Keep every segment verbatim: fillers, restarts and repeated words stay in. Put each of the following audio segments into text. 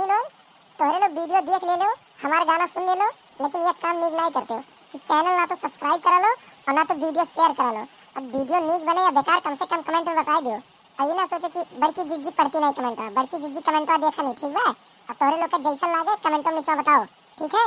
लोग, तोहरे लोग video देख ले लो, हमार गाना सुन ले लो, लेकिन एक काम नीक नाहीं करते हो कि channel ना तो subscribe करा लो और ना तो video share करा लो। अब video नीक बने या बेकार, कम से कम comment में बताई दियो। और ये ना सोचो कि बड़की जिज्जी पढ़ती नाहीं comment में, बड़की जिज्जी comment में देखा नहीं, ठीक बा? और तोहरे लोग का जैसा लागे comment में नीचे बताओ, ठीक है?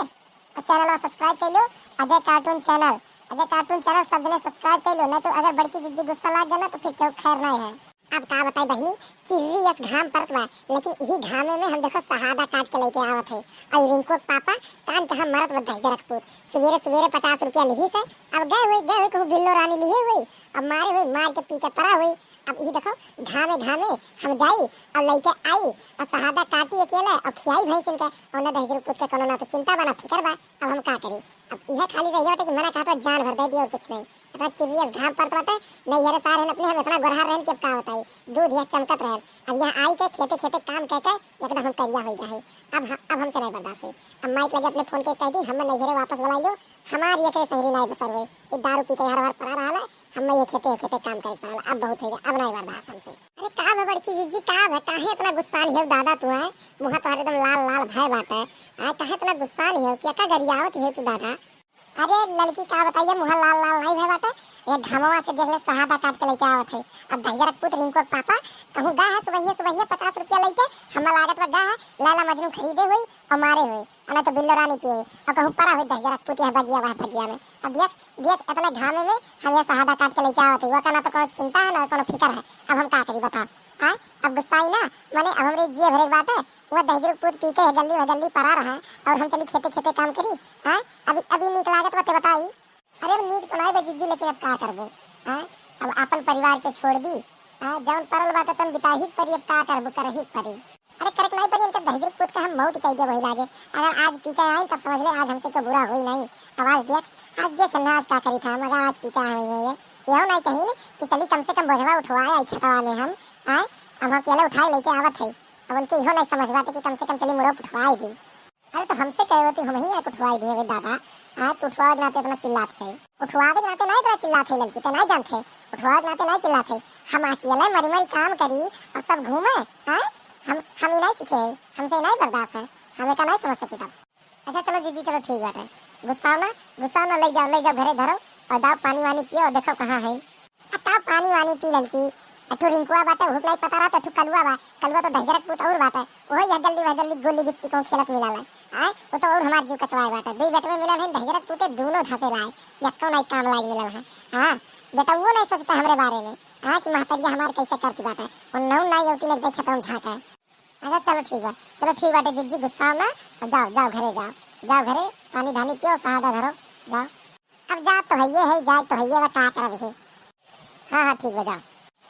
और channel subscribe कर लो, अजय cartoon channel, अजय cartoon channel सब जने subscribe कर लो, नहीं तो अगर बड़की जिज्जी गुस्सा लाग गया ना तो फिर क्यों खैर नहीं है। अब का बताई बहिनी, चिर्री यस घाम परत बा, लेकिन इही घामे में हम देखो शहादा काट के लेके आवत है। और रिंकू के पापा कान के हम मरत बा दहिजरक पूत, सुबेरे सुबेरे पचास रुपया लिही से, अब गए हुई, गए हुई कहूँ बिल्लो रानी लिही हुई, अब मारे हुई, मार के पी के परा हुई। अब इही देखो घामे घामे हम जाई और लेके आई और शहादा काटी अकेले और खियाई भैंसिन के, और दहिजरक पूत के कोनो ना तो चिंता बा ना फिकर बा। अब हम का करी? अब इहे खाली रहिया बाटे कि मना कहत बा जान भर दे दी और कुछ नहीं। इतना चिर्रियस घाम पड़त बाटे, नैहरे सार रहन अपने हम इतना गोरहार रहन कि अब का बताई, दूध यह चमकत रहन। अब यहाँ आई के खेते खेते काम कह के एकदम हम करिया हो गया है। अब ह-, अब हमसे नहीं बर्दाश्त हुई। अब माइक लगे अपने फोन के कह दी, हम नैहरे वापस बुलाई लो, हमार ये करे संगरी नाई बसर हुई। ये दारू पी के हर हर पड़ा रहा है, हम ये खेते खेते काम करे पड़ा, अब बहुत हो गया, अब नहीं बर्दाश्त हमसे। अरे का बा बड़की जिज्जी, का बा, काहे इतना गुस्सान है दादा तू है? मुँह तोहरे एकदम लाल लाल भय बाटे। आय, काहे इतना गुस्सान है? क्या का गरियावत है तू दादा? अरे लड़की का बताइए, मुँह लाल लाल नहीं भय बाटे। ये घमवा से देख ले, शहादा काट के लेके आवत है। अब दहिजरक पूत रिंकू के पापा कहूँ गा है सुबहिया सुबहिया पचास रुपया लेके, हमें लागत बा गा है लैला मजनू खरीदे हुई और मारे हुई, और ना तो बिल्लो रानी पिए और कहूँ परा हुई दहिजरक पूत यह बगिया वह बगिया में। अब देख, देख इतने घामे में हम यह शहादा काट के लेके आवत है, वो का ना तो कोनो चिंता है ना कोनो फिकर है। अब हम का करी बताओ? हाँ, अब गुस्साई ना, माने अब हमरे जिए भरे के बाटे, वो दहिजरू पूत पी के गली भगली परा रहा है और हम चली खेते खेते काम करी। हाँ, अभी अभी नीक लागत बा ते बताई। अरे अब नीक तो नाई बा जिज्जी, लेकिन अब का करबो? हाँ, अब आपन परिवार के छोड़ दी। हाँ, जौन परल बाटे तौन बिताही के परी, अब का करबो, करही के परी। अरे करक नाई परी, इनका दहिजरू पूत के हम मौत कह दे वही लागे। अगर आज पी के आइन तब समझ ले आज हमसे क्यों बुरा हुई नहीं। अब आज देख, आज देख ना आज का करी था, मगर आज पी के आए हुई है ये। यहो नाई कहीं कि चली कम से कम बोझवा उठवाए आई खेतवा में हम। आए, अब हम अकेले उठाए लेके आवत है। अब उनके इहो नहीं समझ बाटे कि कम से कम चली मुड़ो उठवाए दी। अरे तो हमसे कहे होती हम ही एक उठवाए दिए वे दादा। हाँ, तू उठवावे के नाते इतना चिल्लात है। उठवावे के नाते नहीं इतना चिल्लात है लड़की, ते नहीं जानते। उठवावे के नाते नहीं चिल्लात है। हम अकेले मरी मरी काम करी और सब घूमे। हाँ, हम हम ही नहीं सीखे, हमसे ही नहीं बर्दाश्त है, हमें का नहीं समझ सकी तब। अच्छा चलो जीजी, चलो ठीक बाटे, गुस्सा ना, गुस्सा ना, ले जाओ, ले जाओ घरे धरो और दाव पानी वानी पियो और देखो कहाँ है। आ का पानी वानी पी ललकी? अठू रिंकुआ बाटे, भूत नहीं पता रहा, तो अठू कलुआ बा, कलुआ तो दहिजरक पूत और बाटे, वही यह गल्ली वह गल्ली गोली गिच्ची को खेलत मिला ला। आए, वो तो और हमार जीव कचवाए बाटे, दुई बेटवे मिलन है, दहिजरक पूते दोनों धसे लाए, यक्को नहीं काम लायक मिलन है। हाँ, बेटा वो नहीं सोचता हमरे बारे में, हाँ, कि महतरिया हमार कैसे करती बाटे, और नौ नाई औती में देखे तो हम झाँका। अच्छा चलो ठीक बा, चलो ठीक बाटे जिज्जी, गुस्सा ना, अब जाओ, जाओ घरे जाओ, जाओ घरे, पानी धानी पियो, शहादा धरो, जाओ। अब जा तो हइये है, जाए तो हइये बा, का करब ही। हाँ हाँ ठीक बा, जाओ।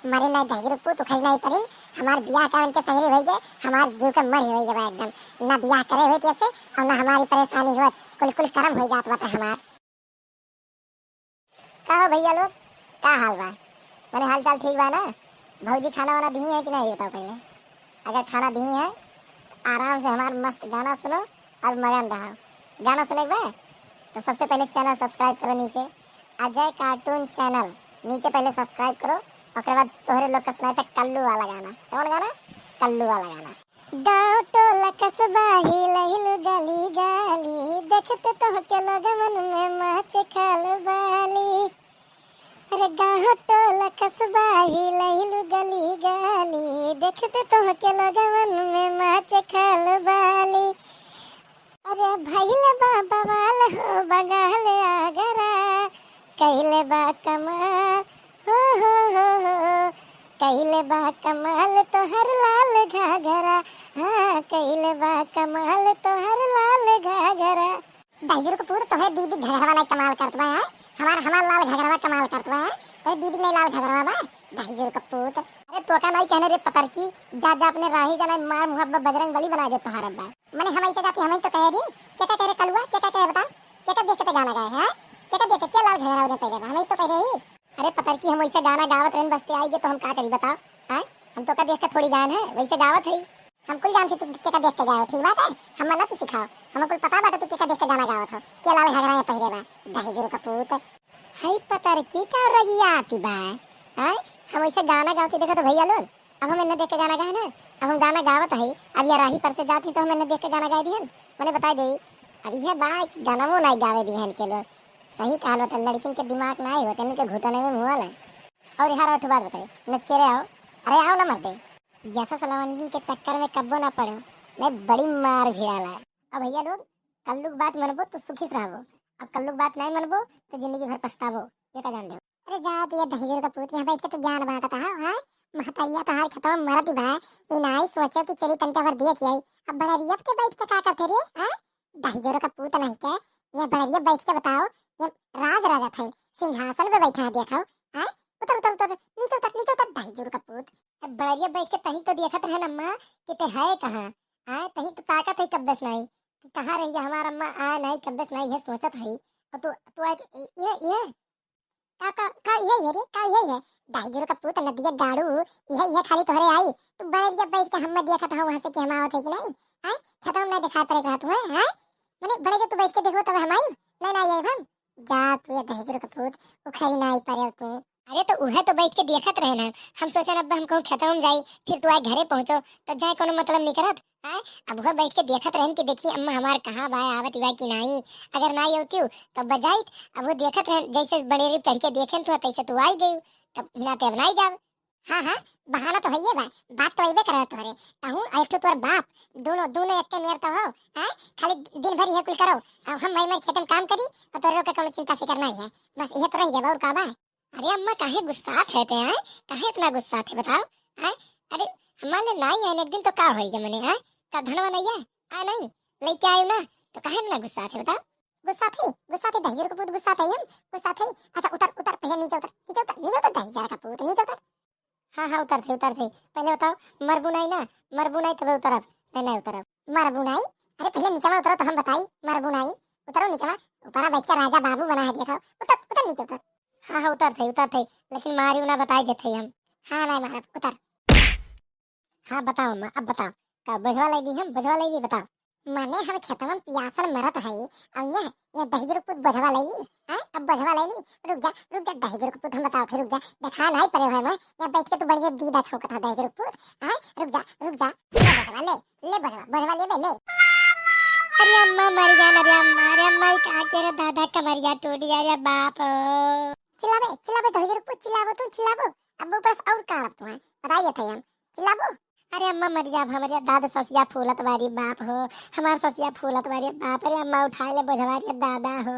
मरे ना दहिजरू पूत उखरी नहीं परिन, हमार बियाह का उनके संगरी होई गए, हमार जीव के मढ़ी होई गए बा एकदम। ना बियाह करे हुए कैसे, और ना हमारी परेशानी हुआ, कुल कुल करम हो जात बाटे हमार। का हो भैया लोग, का हाल बा? मने हाल चाल ठीक बा ना? भौजी खाना वाना दी है कि नहीं, बताओ पहले। अगर खाना दी है, आराम से हमार मस्त गाना सुनो और मगन रहो। गाना सुने के बा? तो सबसे पहले channel subscribe करो नीचे, अजय cartoon channel, नीचे पहले subscribe करो, ओकरे बाद तोहरे लोग का सुनाई था कल्लू वाला गाना। कौन गाना? कल्लू वाला गाना। गाँव टोला कस्बा हिलहिल गली गली, देखते तोहके लोगवन में माचे खलबली। अरे गाँव टोला कस्बा हिलहिल गली गली, देखते तोहके लोगवन में माचे खलबली। अरे भइल बा बवाल हो बंगाल आगरा, कइले बा कमाल हो, हो, हो, हो। कइले बा कमाल तोहर लाल घाघरा, हाँ, कइले बा कमाल तोहर लाल घाघरा। दहिजरू के पूत तोहरे दीदी घघरवा नहीं कमाल करत बा, हैं? हमार, हमार लाल घघरवा कमाल करत बा, हैं? तोहरे दीदी नहीं लाल घघरवा बा, दहिजरू के पूत। अरे तोका नहीं कहने रे पतरकी, जा, जा अपने राही जाना, मार मुँह बजरंग बली बना दे तोहरा बा। मने हम ऐसे जाती, हम ही तो कहे जी, के का कहे रे कलुआ, के का कहे बता, के का देख के ते गाना गाए, हैं? के का देख के, के लाल घघरा उन्हें पहले बा, हम ही तो कह रही। अरे पतरकी, हम ऐसे गाना गावत रहन, बस ते आई गए तो हम का करी बताओ, हैं? हम तो का देख के थोड़ी गायन है, वैसे गावत है। हम कुल जान से तू के का देख के गाओ, ठीक बात है? हम ना तू सिखाओ, हम कुल पता बाटे तू के का देख के गाना गावत हो, के लाल घघरा में पहले बा, दहिजरू का पूत। हई पतरकी का रगिया आती बा, हैं? हम ऐसे गाना गावती देखो तो भैया लोग, अब हम इन्हें देख के गाना गाए ना, अब हम गाना गावत हई, अब ये राही पर से जात ही तो हम इन्हें देख के गाना गाए दिहन, मने बताई देई। अब यह बा कि गाना वो नाई गावे दिहन के लोग। सही कहल बा, लड़किन के दिमाग नाई होते, इनके घुटने में मुआल है। और यार, एक ठो बात बताई, नचकेरे आओ, अरे आओ ना मर्दे, यशस लवंडन के चक्कर में कब्बो ना पड़ो, नहीं बड़ी मार भिड़ाला। अब भैया लोग, कल्लू के बात मनबो तो सुखी से रहबो, अब कल्लू के बात नहीं मनबो तो जिंदगी भर पछताबो, ये का जान लो। अरे जा तू ये दहिजर का पूत, यहाँ बैठ के तो ज्ञान बांटत है, हैं? महतरिया तोहार खेतवा में मरत बा, ई नाई सोचो कि चली तनके भर देख आई। अब बड़रिया पे बैठ के का करते रे, हैं? दहिजर का पूत नहीं के, ये बड़रिया बैठ के बताओ, ये राज राजत है, सिंहासन पे बैठा है, देखो, हैं? उतर, उतर, उतर, नीचे उतर, नीचे उतर, दहिजर का पूत। अब बड़रिया बैठ के तही तो देखत रहे अम्मा कि ते है कहाँ, हैं? तही तो ताकत है कब्बे से नहीं कि कहाँ रही है हमार अम्मा, आ नहीं कब्बे से नहीं है सोचत है। और तू, तू आ, ये, ये, का, का, का ये, ये रे, का ये, ये? दहिजर का पूत नदिया गाड़ू, ये, ये खाली तोहरे आई। तू बड़रिया बैठ के हम्मा देखत हो वहाँ से कि हम आवत है कि नहीं? हैं? खेतवा में नहीं दिखाई पड़े रहा तू, हैं? हैं? मने बड़रिया तू बैठ के देखो तब हम आई? नहीं, नहीं आई हम। जा तू ये दहिजर का पूत, उखरी नाई पड़े तू। अरे तो उहे तो बैठ के देखत रहे ना, हम सोचन अब हम कहूँ खेतवा में जाई, फिर तू आए घरे पहुँचो, तो जाए कोनो मतलब नहीं करत। हैं? अब उहे बैठ के देखत रहन कि देखी अम्मा हमार कहाँ बा, आवत बा कि नाई। अगर नाई होती तो बजाइत। अब वो देखत रहन, जैसे बड़ेरी चढ़ के देखेन तो तैसे तू आई गई, तब हिना ते अब नाई जाब। हाँ, हाँ, बहाना तो हइये बा, बात तो अइबे करे तोहरे। तहूँ एक ठो तोर बाप, दोनों, दोनों एक के मेर तो हो, हैं? खाली दिन भर ये कुल करो, अब हम मर मर खेतन काम करी और तोरे लोग के कोनो चिंता फिकर नहीं है। बस ये तो रह गया, और का बा? अरे अम्मा, काहे गुस्सात है ते, हैं? काहे इतना गुस्सात है, बताओ, हैं? अरे, हमारे लिए नाई है, एक दिन तो का होई गया मने, हैं? का धनवा नहीं है? आ नहीं, लेके आयो ना, तो काहे इतना गुस्सात है, बताओ? गुस्सात है, गुस्सात है, दहिजर का पूत गुस्सात है हम, गुस्सात है। अच्छा, उतर, उतर, पहले नीचे उतर, नीचे उतर, नीचे उतर, दहिजर का पूत, नीचे उतर। हाँ, हाँ, उतरत है, उतरत है। पहले बताओ, मरबू नाई ना, मरबू नाई तबे उतरब, नहीं, नहीं उतरब। मरबू नाई? अरे पहले नीचे में उतरो तो हम बताई, मरबू नाई। उतरो नीचे में, ऊपरा बैठ के राजा बाबू बना है, देखो। उतर, उतर नीचे उतर। हाँ, हाँ, उतरत है, उतरत है, लेकिन मारी ना बताई देते हम। हाँ, नहीं मारब, उतर। हाँ, बताओ अम्मा, अब बताओ, का बोझवा लैली हम, बोझवा लैली, बताओ। माने हम खेतवन पियासन मरत हई, और यहाँ, यहाँ दहिजर पूत बोझवा लैली, हाँ, अब बोझवा लैली। रुक जा, रुक जा, दहिजर पूत, हम बताओ थे, रुक जा, देखा नहीं पड़े भाई मैं, यहाँ बैठ के तू बढ़िया दीदा छौंकत है दहिजर पूत, हाँ, रुक जा, रुक जा, ले बोझवा, ले, ले बोझवा, बोझवा ले बे, ले। अरे अम्मा मर गया, अरे अम्मा, अरे अम्मा, ई का के रे दादा, कमरिया टूट गया रे बाप। चिल्लाबे, चिल्लाबे, दहिजर पूत, चिल्लाबो, तू चिल्लाबो, अब ऊपर से और का तू है, बताइए थे हम, चिल्लाबो। अरे अम्मा मर जाब हमरे दादा, ससिया फूलत बारी बाप हो, हमार ससिया फूलत बारी बाप। अरे अम्मा उठाए ले बोझवा रे दादा हो।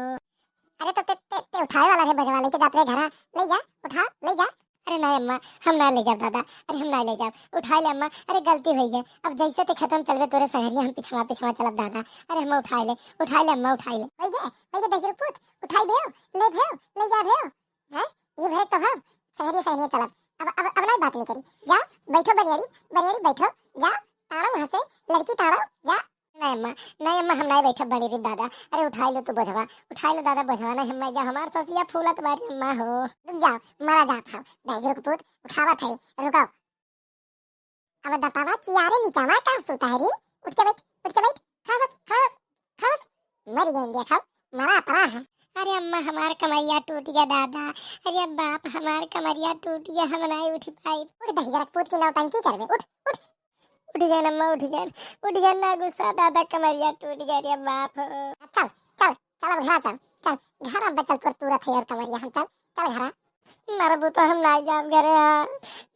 अरे तो ते, ते, ते उठाए वाला रे बोझवा, लेके जात रे घरा, ले जा, उठा, ले जा। अरे नहीं अम्मा, हम ना ले जाब दादा, अरे हम ना ले जाब, उठाए ले अम्मा, अरे गलती होई गए, अब जैसे ते खेतवा में चलबे तोरे संगरिया हम पिछवा पिछवा चलब दादा, अरे हम उठाए ले, उठाए ले अम्मा, उठाए ले। होई गए, होई गए दहिजर पूत, उठाई भेव, ले भेव, ले जा भेव। हैं? ये भरे तो हम संगरिया संगरिया चलब। अब, अब, अब नहीं बात नहीं करी। जा, बैठो बनियाड़ी, बनियाड़ी बैठो। जा, टाड़ो वहाँ से, लड़की टाड़ो, जा। नहीं अम्मा, नहीं अम्मा, हम नहीं बैठब बड़ी रे दादा। अरे उठाई लो तू बोझवा, उठाई लो दादा बोझवा, नहीं हम नहीं जा, हमार ससिया फूलत बारी अम्मा हो। रुक जाओ, मारा जात है, दहिजर पूत, उठावत है, रुको। अब दतवा चियारे नीचवा का सुता है रे? उठ के बैठ, उठ के बैठ, खड़ा बस, खड़ा बस, खड़ा बस। मर गई देखो, मरा पड़ा है। अरे अम्मा, हमार कमरिया टूट गया दादा, अरे बाप, हमार कमरिया टूट गया, हम नहीं उठ पाई। उठ दहिजर पूत की नौटंकी करबे, उठ, उठ। उठ गए अम्मा, उठ गए, उठ गए ना गुस्सा दादा, कमरिया टूट गया रे बाप। चल, चल, चल अब घर चल, चल घर अब चल, तोर तुरत है और कमरिया हम, चल, चल घर। मरबू तो हम नाई जाब घरे, हाँ।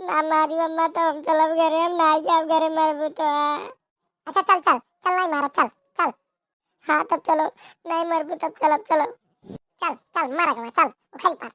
ना मारू अम्मा तो हम चलब घरे, हम नाई जाब घरे मरबू तो, हाँ। अच्छा चल, चल, चल, नहीं मारब, चल, चल। हाँ तब चलो, नहीं मरबू तब चलब, चलो। चल, चल, मर गवा, चल, उखल पर।